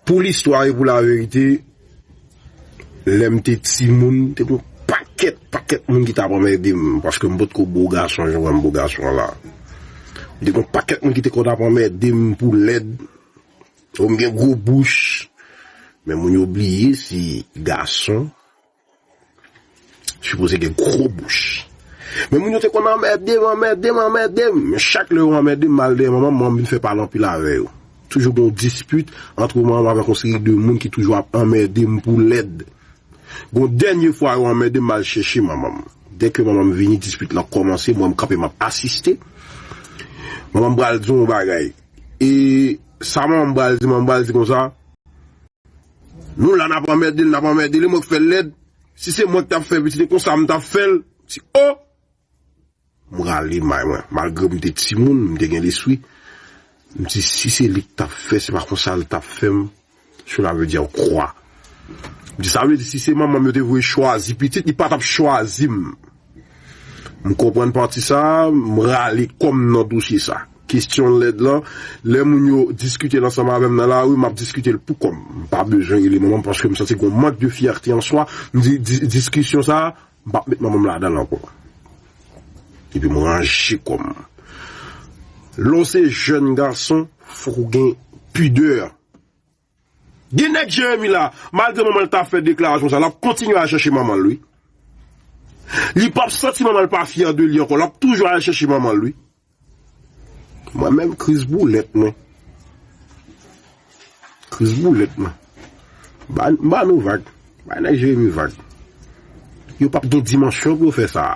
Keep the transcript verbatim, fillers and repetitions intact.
Pou listwa e pou laverite, lè m te timoun, te gen yon pakèt, pakèt moun ki t ap anmède m, paske m potko bo gason jan w wè m bo gason an la. Te gen yon pakèt moun ki te konn ap anmède m pou lèd, ou m gen gwo bouch. Men moun yo bliye se gason sipoze gen gwo bouch. Men moun yo te konn anmède m, anmède m, anmède m. Men chak lè yo anmède m, m al dèyè manman m, manman m vin fè pale anpil avè yo. Toujou gen yon dispit ant manman m avèk yon seri de moun ki toujou ap anmède m pou lèd. Gon dènye fwa yo anmède m, m al chèche manman m. Dèke manman m vini, dispit lan kòmanse, mwen m kanpe, m ap asiste. Manman m pral di yon bagay. E sa manman m pral di, manman m pral di konsa, nou la n ap anmède l, n ap anmède l, e mwen k fè l lèd. Si se mwen k t ap fè pitit, e konsa m t ap fè l. M di, o! M rale may mwen. Malgre m te timoun, m te gen lespri. M di, si se li k t ap fè, se pa konsa l t ap fè m. Cela veut dire quoi? M di, sa vle di, si se manman m yo te voye chwazi pitit, li pa t ap chwazi m. M konprann pati sa a, m rale kò m nan dosye sa. Kesyon lèd lan, lè moun yo diskite l ansanm avè m nan lari, m ap diskite l pou kò m. M pa bezwen rele manman m paske m santi gen yon mank de fyète an swa. M di, di, diskisyon sa a, m p ap met manman m ladan l ankò. Epi m ranje kò m. Lè w se jèn gason, fòk ou gen pidè. Gen nèg Jeremi la, malgre manman l ta fè deklarasyon sa, l ap kontinye al chèche manman l, wi. Li p ap santi manman l pa fyè de li ankò, l ap toujou al chèche manman l, wi. Mwen menm, kriz boulèt mwen. Kriz boulèt mwen. Ba, ba nou vag. Ba nèg Jeremi vag. Yo p ap gen dimansyon pou yo fè sa.